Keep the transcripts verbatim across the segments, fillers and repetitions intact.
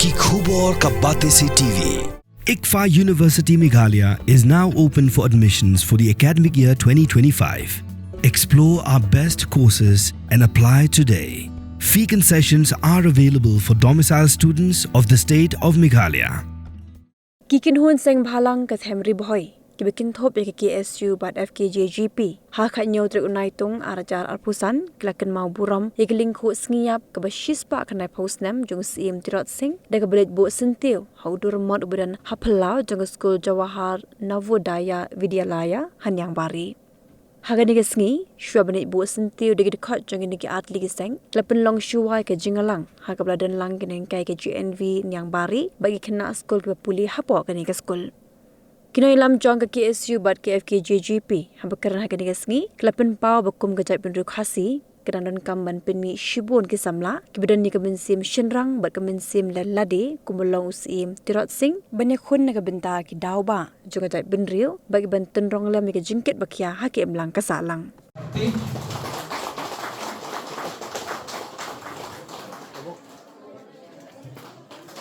Ki khubor ka Batesi T V. ICFAI University Meghalaya is now open for admissions for the academic year twenty twenty-five. Explore our best courses and apply today. Fee concessions are available for domicile students of the state of Meghalaya. Ki kynhun seng bhalang ka them Ri Bhoi kiba kynthup ïa ka K S U bad F K J G P ha ka hynñiew tarik u Naitung ar hajar arphew san ki la kynmaw burom ïa ka lyngkhuh sngi ïap kaba shispah khyndaiphew snem jong u Syiem Tirot Sing da kaba leit buh syntiew ha u dur mot uba don ha phyllaw jong ka skul Jawahar Navodaya Vidyalaya ha Niangbari. Ha kane ka sngi, shuwa ban leit buh syntiew da ki dkhot jong kine ki artylli ki seng, la pynlong shuwa ïa ka jingïalang ha kaba la don lang ki nonghikai ka G N V Niangbari bad ki khynnah skul kiba pule hapoh kane ka skul. Ki nongïalam jong ka K S U bad K F K J G P haba kren ha kane ka sngi ki la pynpaw ba kum ka jaitbynriew Khasi ka dang donkam ban pynmih shibun ki samla kiba don ïa ka mynsiem shynrang bad ka mynsiem len lade kum ba long u Syiem Tirot Sing ban ïakhun na ka bynta ki daw ba jong ka jaitbynriew bad ki ban tynrong lem ïa ka jingkit ba khia ha ka imlang ka sahlang.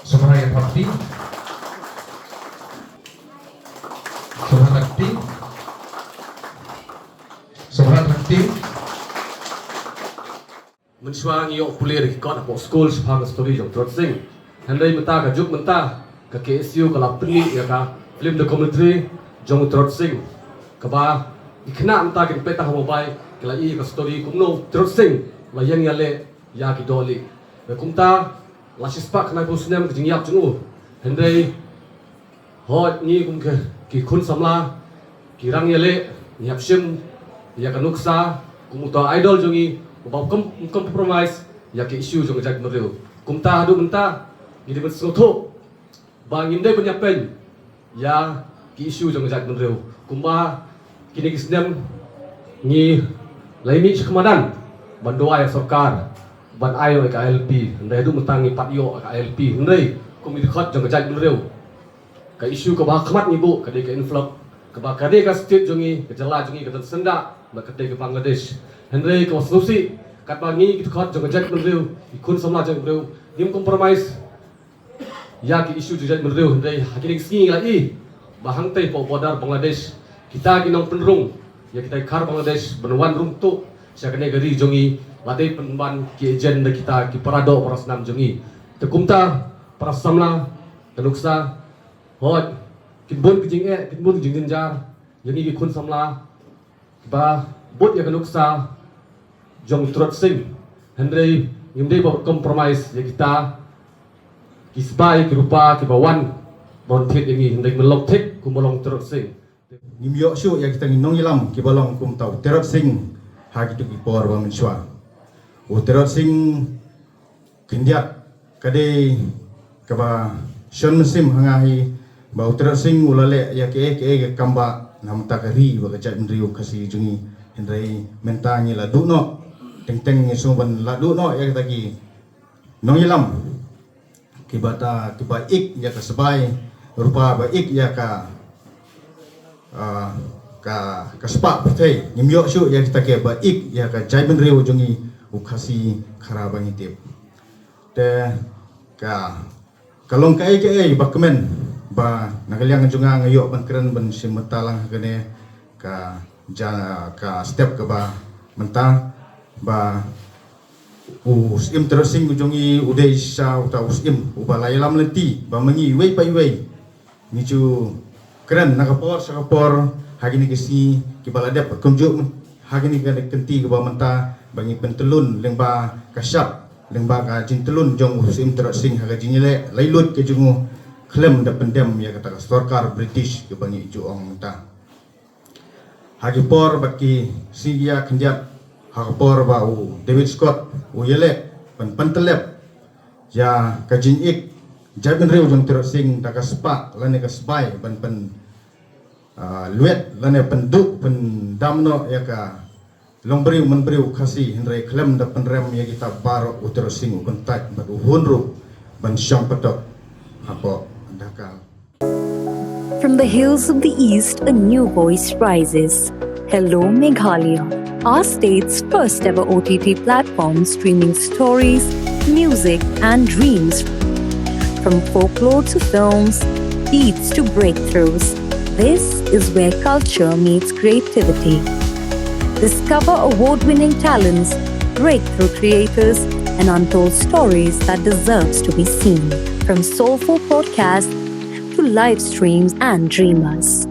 Sumra ïa parti. Sumra takti. Sumra takti. Mynshuwa ngi ïoh pule da ki kot hapoh skul shaphang ka story jong Tirot Sing. Hynrei mynta ka juk mynta ka K S U ka la pynmih ïa ka film documentary jong Tirot Sing. Kaba ki khynnah mynta kin peit tang ha mobile ki la ïohi ïa ka story kumno Tirot Sing la ïeng ïaleh ïa ki dohlieh. Kumta la shispah khyndaiphew snem ka jingïap jong u. Hynrei hooid ngi kum ki, ki khun samla, ki rang ïaleh, ngi hap shim ïa ka nuksa kum uta u idol jong ngi, uba kum, kum compromise ïa ki issue jong ka jaitbynriew. Kumta haduh mynta ngi dei ban sngewthuh ba ngim dei ban ïapeiñ ïa ki issue jong ka jaitbynriew. Kumba kine ki snem ngi la ïa mih sha ka madan ban duwai ïa ka sorkar ban ai ïa ka I L P. Hynrei haduh mynta ngi pat ïoh ka I L P. Hynrei kum ki dkhot jong ka jaitbynriew, ka issue kaba ha khmat ngi buh ka dei ka influx kaba ka dei ka state jong ngi, ka jylla jong ngi ka don syndah bad ka dei ka Bangladesh. Hynrei kaba sngewsih katba ngi ki dkhot jong ka jaitbynriew, ki khun samla jong ka bynriew, ngim compromise ïa ki issue jong ka jaitbynriew. Hynrei ha kine ki sngi ngi la ïohi ba hangtei hapoh border Bangladesh kita ki nongpynrung ïa kita ki khar Bangladesh ban wan rung tuh sha kane ka ri jong ngi la dei pynban ki agent da kita ki para doh para snam jong ngi. Te kumta para samla, ka nuksa, hooid, kin bun ki jingeh, kin bun ki jingjynjar ïa ngi ki khun samla ba bud ïa ka nuksa jong Tirot Sing. Hynrei ngim dei ban compromise ïa kita ki sbai ki rupa kiba wan ban thied ïa ngi, hynrei ngin long thik kumba long Tirot Sing. Ngim ïoh shuh ïa kita ki nongïalam kiba long kumta u Tirot Sing ha kito ki por ba mynshuwa. U Tirot Sing khyndiat ka dei kaba shon mynsiem ha nga hi ba u Tirot Sing u la leh ïa kaei kaei ka kam ba na mynta ka ri bad ka jaitbynriew Khasi jong ngi. Hynrei mynta ngi la duh noh, teng teng ngi sngew ban la duh noh ïa kita ki nongïalam kiba ta, kiba ik ïa ka sbai rupa, ba ik ïa ka, ah, ka, ka spah pyrthei. Ngim ïoh shuh ïa kita kiba ik ïa ka jaitbynriew jong ngi u Khasi Khara ba ngi tip. Te ka, ka long kaei kaei ba kmen ba na ka liang jong nga nga ïoh ban kren ban shim bynta lang ha kane ka ja, ka step kaba mynta ba u Syiem Tirot Sing u jong ngi u dei shisha uta u Syiem uba la ïalam lynti ba ma ngi iwei pa iwei ngi ju kren na ka por sha ka por ha kine ki sngi kiba la dep, kumjuh ha kine ki kynti kiba mynta ba ngi pyntyllun lyngba ka shap, lyngba ka jingtyllun jong u Syiem Tirot Sing ha ka jingïaleh laitluid ka jong u khlem da pyndem ïa kata ka sorkar British kaba ngi ju ong mynta. Ha ki por bad ki sngi ïa khyndiat, ha ka por ba u David Scott u ïaleh ban pyntyllep ïa ka jingik jaitbynriew jong Tirot Sing da ka spah lane ka sbai ban pyn, ah, luid lane pynduh pyndam noh ïa ka longbriew manbriew Khasi, hynrei khlem da pynrem ïa kita baroh u Tirot Sing u kyntait bad u hun ruh ban shong patok hapoh Dhaka. From the hills of the East, a new voice rises. Hello Meghalaya, our state's first ever O T T platform streaming stories, music, and dreams. From folklore to films, beats to breakthroughs, this is where culture meets creativity. Discover award winning talents, breakthrough creators, and untold stories that deserves to be seen. From soulful podcasts to live streams and dreamers.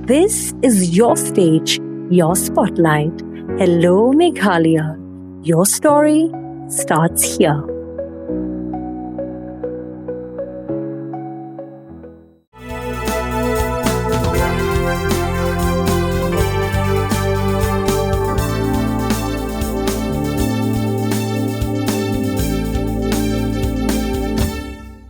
This is your stage, your spotlight. Hello, Meghalaya. Your story starts here.